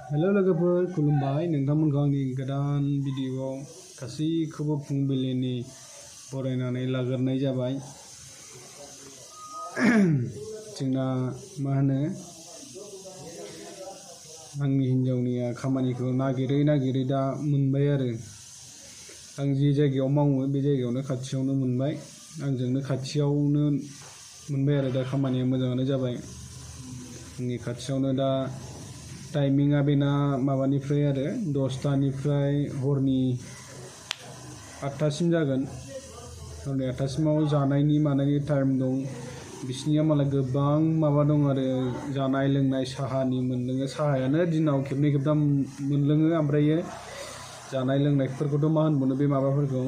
Hello लोगोफोर खुलुमबाय नोंथांमोनखौ आंनि गोदान भिडिअआव गासैखौबो फुंबिलिनि बरायनानै लाग्रोनाय जाबाय। जोंना मा होनो आंनि हिन्जावनिया खामानिखौ नागिरै दा मोनबाय आरो आं जे जायगायाव मावो बे जायगायावनो खाथियावनो मोनबाय, आंजोंनो खाथियावनो मोनबाय आरो दा खामानिया मोजाङानो जाबाय। आंनि खाथियावनो दा टाइमिंआ बेना माबानिफ्राय आरो 10टानिफ्राय हरनि 8टासिम जागोन। हरनि 8टासिमाव जानायनि मानायनि टाइम दं। बिसनिया मालाय गोबां माबा दं आरो जानाय लोंनाय साहानि मोनलोङो, साहायानो दिनाव खेबनै खेबथाम मोनलोङो। ओमफ्रायो जानाय लोंनायफोरखौथ' मा होनबावनो, बे माबाफोरखौ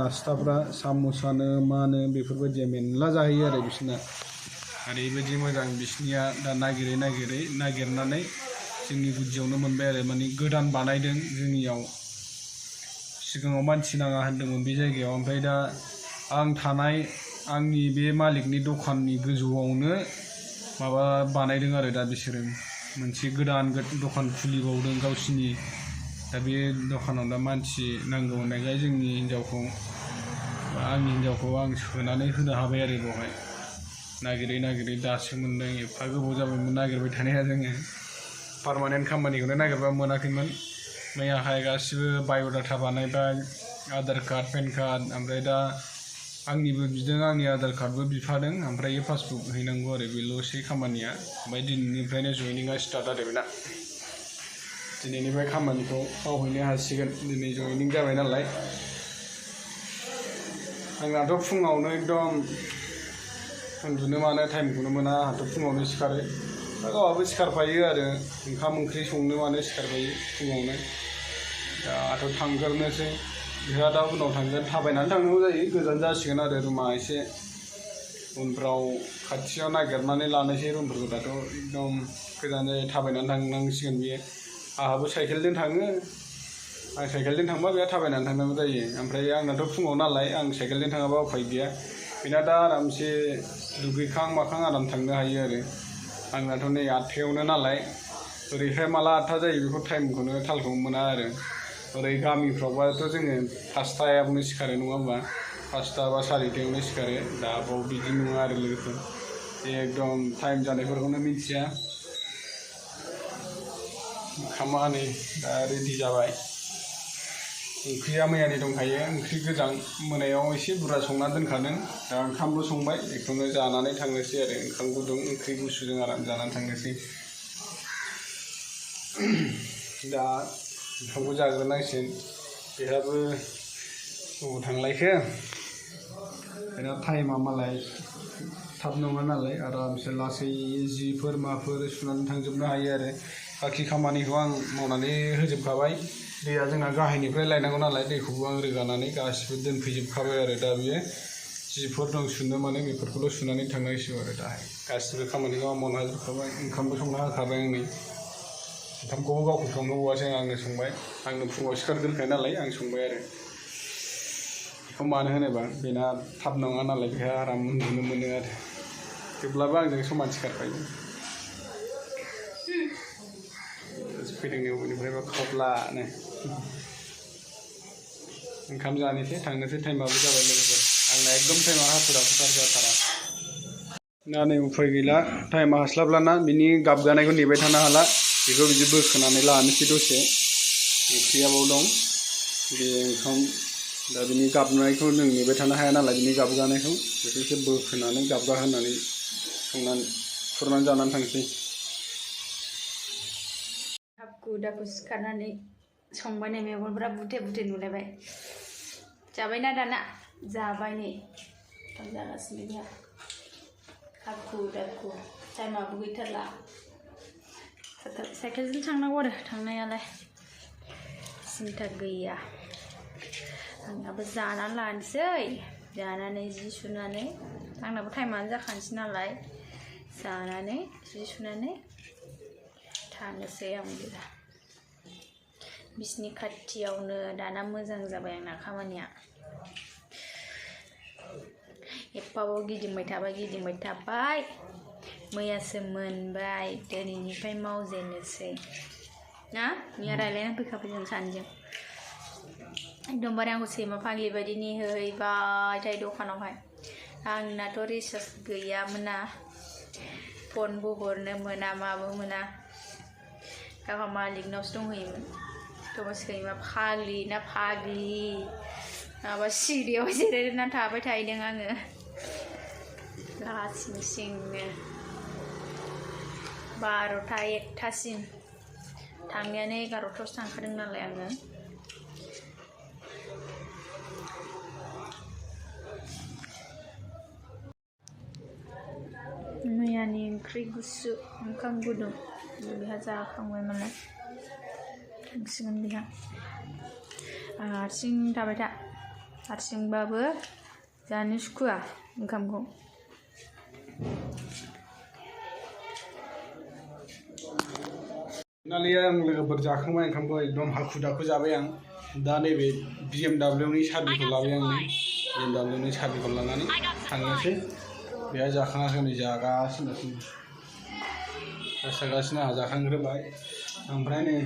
नास्ताफ्रा साम'सानो मानो बेफोरबायदिया मेरला जाहैयो आरो बिसना। ओरैबायदि मोजां बिसनिया दा नागिरनानै जोंनि गुदियावनो मोनबाय आरो माने गोदान बानायदों जोंनियाव। सिगाङाव मानसि नाङा होनदोंमोन बे जायगायाव, ओमफ्राय दा आं थानाय आंनि बे मालिकनि दखाननि गोजौआवनो माबा बानायदों आरो दा बिसोरो मोनसे गोदान दखान खुलिबावदों गावसिनि। दा बे दखानाव दा मानसि नांगौ होननायखाय जोंनि हिन्जावखौ आंनि हिन्जावखौ आं सोनानै होनो हाबाय आरो बेवहाय। नागिरै दासो मोनदों। एफा गोबाव जाबायमोन नागिरबाय थानाया जोङो। पारमानेन्ट खामानिखौनो नागिरबा मोनाखैमोन। मैयाहाय गासिबो बाय'डाटा बानायबाय, आधार कार्ड पेन कार्ड, ओमफ्राय दा आंनिबो बिदों, आंनि आधार कार्डबो बिफादों, ओमफ्राय पासबुक हैनांगौ आरो बेल'सै खामानिया। ओमफ्राय दिनैनिफ्रायनो जइनिंआ स्टार्ट आरो बेना। दिनैनिफ्राय खामानिखौ मावहैनो हासिगोन। दिनै जइनिं जाबाय नालाय। आंनाथ' फुङावनो एकदम उन्दुनो मानो टाइमखौनो मोना। आंहाथ' फुङावनो सिखारो, गावहाबो सिखारफायो आरो ओंखाम ओंख्रि संनो मानो सिखारफायो फुङावनो। दाथ' थांग्रोनोसै, बिहा दा उनाव थांगोन। थाबायनानै थांनांगौ जायो, गोजान जासिगोन आरो रुमा एसे। उनफ्राव खाथियाव नागिरनानै लानोसै रुमफोरखौ। दाथ' एकदम गोजान जायो, थाबायनानै थांनांसिगोन बियो। आंहाबो साइकेलजों थाङो। आं साइकेलजों थांबा बेहा थाबायनानै थांनांगौ जायो। ओमफ्राय आंनाथ' फुङाव नालाय, आं साइकेलजों थाङाबा उफाय गैया। बेना दा आरामसे दुगैखां माखां आराम थांनो हायो आरो। आंनाथ' नै 8टायावनो नालाय, ओरैहाय माला 8टा जायो बेखौ टाइमखौनो थालखौनो मोना आरो। ओरै गामिफ्रावबाथ' जोङो 5टायावनो सिखारो नङा होमबा, 5टा बा 4टायावनो सिखारो। दा बाव बिदि नङा आरो लोगोफोर, एकदम टाइम जानायफोरखौनो मिथिया। ओंखामा नै दा रेडि जाबाय। ओंख्रिया मैयानि दंखायो, ओंख्रि गोजां मोनायाव एसे बुरजा संना दोनखादों। दा ओंखामबो संबाय, बेखौनो जानानै थांनोसै आरो। ओंखाम गुदुं ओंख्रि गुसुजों आराम जानानै थांनोसै। दा ओंखामखौ जाग्रोनांसिगोन। बेहाबो बबाव थांलायखो, बेना टाइमा मालाय थाब नङा नालाय, आरामसे लासै जिफोर माफोर सुनानै थांजोबनो हायो आरो। बाखि खामानिखौ आं मावनानै होजोबखाबाय। दैया जोंना गाहायनिफ्राय लायनांगौ नालाय, दैखौबो आं रोगानानै गासिबो दोनफैजोबखाबाय आरो। दा बियो जिफोर दं सुनो माने बेफोरखौल' सुनानै थांनांसिगौ आरो। दाहाय गासिबो खामानिखौ आं मावना होजोबखाबाय। ओंखामबो संना होखाबाय आं नै। ओंखामखौबो गावखौ संनो हवासै, आंनो संबाय। आंनो फुङाव सिखारग्रोखायो नालाय, आं संबाय आरो। बेखौ मानो होनोबा बेना थाब नङा नालाय, बेहा आराम उन्दुनो मोनो आरो। थेवब्लाबो आंजों समान सिखारफायो। फैदों नै बबेनिफ्रायबा खफ्लानो। ओंखाम जानोसै, थांनोसै, टाइमाबो जाबाय लोगोफोर। आंना एकदम टाइमा हाखुरा खुथार जाथारा। दा नै उफाय गैला, टाइमा हास्लाबलाना, बिनि गाबगानायखौ नेबाय थानो हाला। बेखौ बिदि बोखोनानै लानोसै दसे। ओंख्रिया बाव दं, बे ओंखाम। दा बिनि गाबनायखौ जों नेबाय थानो हाया नालाय, बिनि गाबगानायखौ बेखौ एसे बोखोनानै गाबगा होनानै खुरनानै जानानै थांसै। हाखु दाखु सिखारनानै संबाय, नै मेगनफ्रा बुथे नुलायबाय। जाबायना दाना? जाबाय नै, ओंखाम जागासिनो जोंहा। हाखु दाखु, टाइमाबो गैथारला। साइकेलजों थांनांगौ आरो थांनायालाय, सिन्था गैया। आंनाबो जानानै लानोसै, जानानै जि सुनानै, आंनाबो टाइमानो जाखानोसै नालाय, जानानै जि सुनानै थांनोसै आंबो। बिसिनि खाथियावनो दाना मोजां जाबाय आंना खामानिया। एफाबाव गिदिंबाय थाबाय। मैयासो मोनबाय, दिनैनिफ्राय मावजेननोसै। ना मैया रायलायना फैखाबाय जों सानैजों एकदमबारे आंखौ सैमा फाग्लि बायदि नेहैबाय थायो दखानावहाय आंनाथ' रिसार्ज गैयामोन ना फनबो हरनो मोना माबो मोना गावहा मालिकनावसो दंहैयोमोन थ' सैमा फाग्लि ना फाग्लि माबा सिरियाव जिरायना थाबाय थाहैदों आङो लासिं सिंनो 12टा 1टासिम थांनायानो 11टायावसो थांखादों नालाय आङो मैयानि ओंख्रि गुसु ओंखाम गुदुं बेहा जाखांबाय मालाय थांसिगोन बेहा आं हारसिं थाबाय था हारसिंबाबो जानो सुखुवा ओंखामखौ नालिया आं लोगोफोर जाखांबाय ओंखामखौ एकदम हाखु दाखु जाबाय आं दा नैबे BMW साबिखौ लाबाय आं BMW साबिखौ लानानै थांनोसै बेहा जाखाङाखै नै जागासिनो आंहा जाखांग्रोबाय ओमफ्राय नै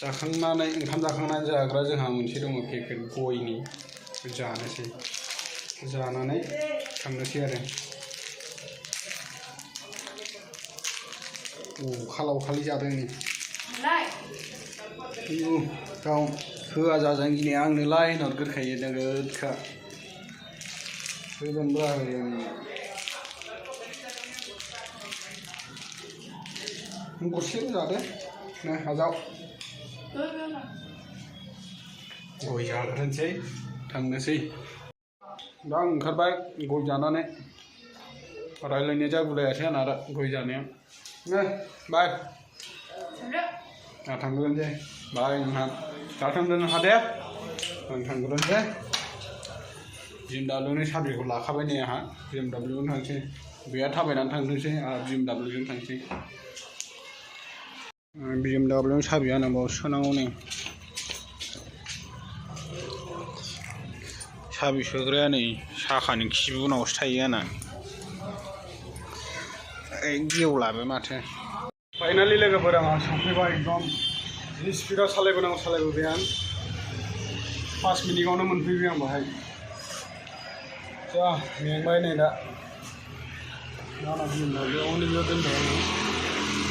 जाखांनानै ओंखाम जाखांनानै जाग्रा जोंहा मोनसे दङ पेकेट गयनि जानोसै जानानै थांनोसै आरो खालाव खालि जादों नै गाव होआ जाजां गिनाय आंनोलाय होनहरग्रोखायो नोगोदखा होगोनबो होयो गरसेल' जादो नै हाजाव गय जाग्रोनोसै थांनोसै दा आं ओंखारबाय गय जानानै रायलायनाया जागुलायासै आंना गय जानाया बाय आं थांग्रोनोसै बाय नोंहा दा थांदो नोंहा दे आं थांग्रोनोसै BMW साबिखौ लाखाबाय नै आंहा BMW थांसै बेहा थाबायनानै थांथोंसै आरो BMW थांसै BMW साबिया नांबाव सोनांगौ नै साबि सोग्राया नै साखानि खिबु उनावसो थायो आंना गेवलाबो माथो फाइनालि लोगोफोर आंहा सफैबाय एकदम जि स्पिडाव सालायबोबाय आं 5 मिनिटावनो मोनफैबाय आं बाहाय जा मेंबाय नै दा बेयावनो दोनबाय आङो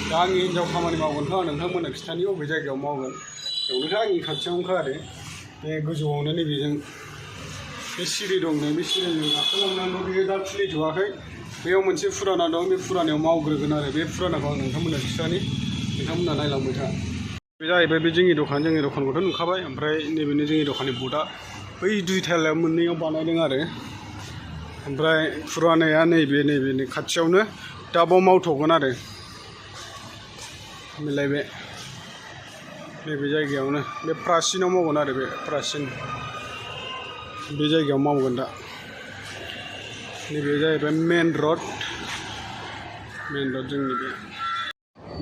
दा आंनि हिन्जाव खामानि मावगोनथ' आं नोंथांमोननो खिथानि बबे जायगायाव मावगोन बेयावनोथ' आंनि खाथियावनोखा आरो बे गोजौआवनो नैबेजों बे सिरि दं नै बे सिरिजों गाखोलांनांगौ बेयो दा खुलिथ'वाखै बेयाव मोनसे फुराना दं बे फुरानायाव मावग्रोगोन आरो बे फुरानाखौ आं नोंथांमोननो खिथानि नोंथांमोनहा नायलांबाय था बे जाहैबाय बे जोंनि दखानखौथ' नुखाबाय ओमफ्राय नैबेनो जोंनि दखाननि बर्डआ बै दुइटायाव मोननैयाव बानायदों आरो ओमफ्राय फुरानाया नैबे खाथियावनो दाबाव मावथ'गोन आरो मिलायबाय नैबे जायगायावनो बे प्राचिनाव मावगोन आरो बे प्राचिन बे जायगायाव मावगोन दा नैबे जाहैबाय मेन रड जोंनि बे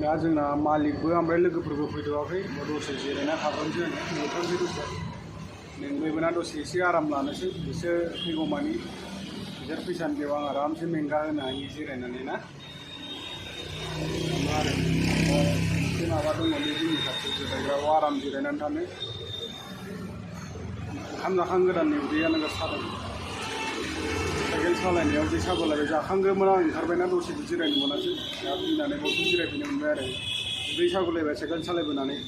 दा जोंना मालिकबो ओमफ्राय लोगोफोरबो फैथ'वाखै दसे जिरायना थाग्रोनोसै नेथ'नोसै दसे मेंबायबोना दसे एसे आराम लानोसै बिसोर फैगौमानि बिसोर फैसानि बेयाव आं आरामसे मेंगा होनो हायो जिरायनानै ना आरो मोनसे माबा दङ बे जोंनि खाथियाव जिरायग्रायाव आराम जिरायनानै थानो ओंखाम जाखांगोदाननि उदैया नोगोद सादों साइकेल सालायनायाव जे साबोलाय जाखांग्रोमोन आं ओंखारबायना दसे जिरायनो मोनासै दा फैनानै बथल जिरायफैनो मोनबाय आरो उदै सागुलायबाय साइकेल सालायबोनानै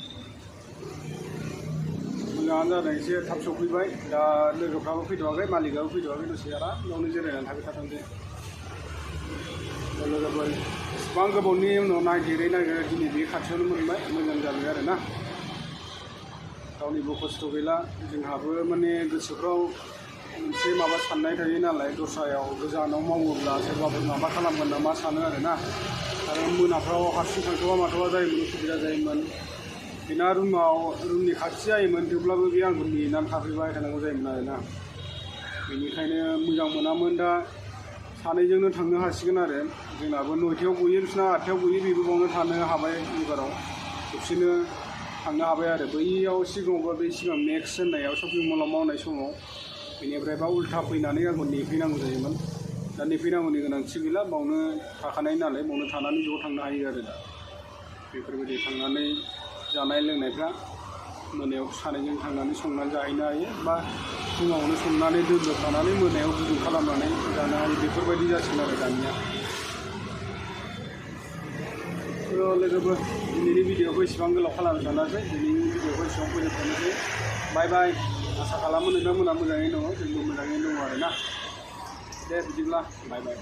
मोजाङानो जादों एसे थाब सफैबाय दा लोगोफ्राबो फैथ'वाखै मालिकआबो फैथ'वाखै दसे आराम बेयावनो जिरायनानै थाबाय थाथोंसै लोगोफोर इसिबां गोबावनि उनाव नागिरै दिनै बे खाथियावनो मोनबाय मोजां जाबाय आरो ना रावनिबो खस्थ' गैला जोंहाबो माने गोसोफ्राव मोनसे माबा साननाय थायो नालाय दस्रायाव गोजानाव मावोब्ला सोरबाफोर माबा खालामगोन नामा सानो आरो ना आरो मोनाफ्राव हारसिं थांथ'वा माथ'वा जायोमोन उसुबिदा जायोमोन बेना रुमनि खाथि जायोमोन थेवब्लाबो बे आंखौ नेनानै थाफैबाय थानांगौ जायोमोन आरो ना बेनिखायनो मोजां मोनामोन दा सानैजोंनो थांनो हासिगोन आरो जोंनाबो 9टायाव गयो बिसिना 8टायाव गयो बेबो बावनो थानो हाबाय एबाराव खेबसेनो थांनो हाबाय आरो बैयाव सिगाङावबा बे सिगां नेक्स्ट होननायाव शपिं मलाव मावनाय समाव बेनिफ्राय बा उल्था फैनानै आंखौ नेफैनांगौ जायोमोन दा नेफैनांगौनि गोनांथि गैला बावनो थाखानाय नालाय बावनो थानानै ज' थांनो हायो आरो दा बेफोरबायदि थांनानै जानाय लोंनायफ्रा मोनायाव सानैजों थांनानै संनानै जाहैनो हायो बा फुङावनो संनानै दोनबोखानानै मोनायाव गुदुं खालामनानै जानो हायो बेफोरबायदि जासिगोन आरो दानिया। लोगोफोर दिनैनि भिडिअखौ इसेबां गोलाव खालामनो सानाखै, दिनैनि भिडिअखौ इसेबां फोजोबथ'नोसै। बाय बाय। आसा खालामो नोंथांमोनहा मोजाङै दङ, जोंबो मोजाङै दङ आरोना। दे बिदिब्ला बाय बाय।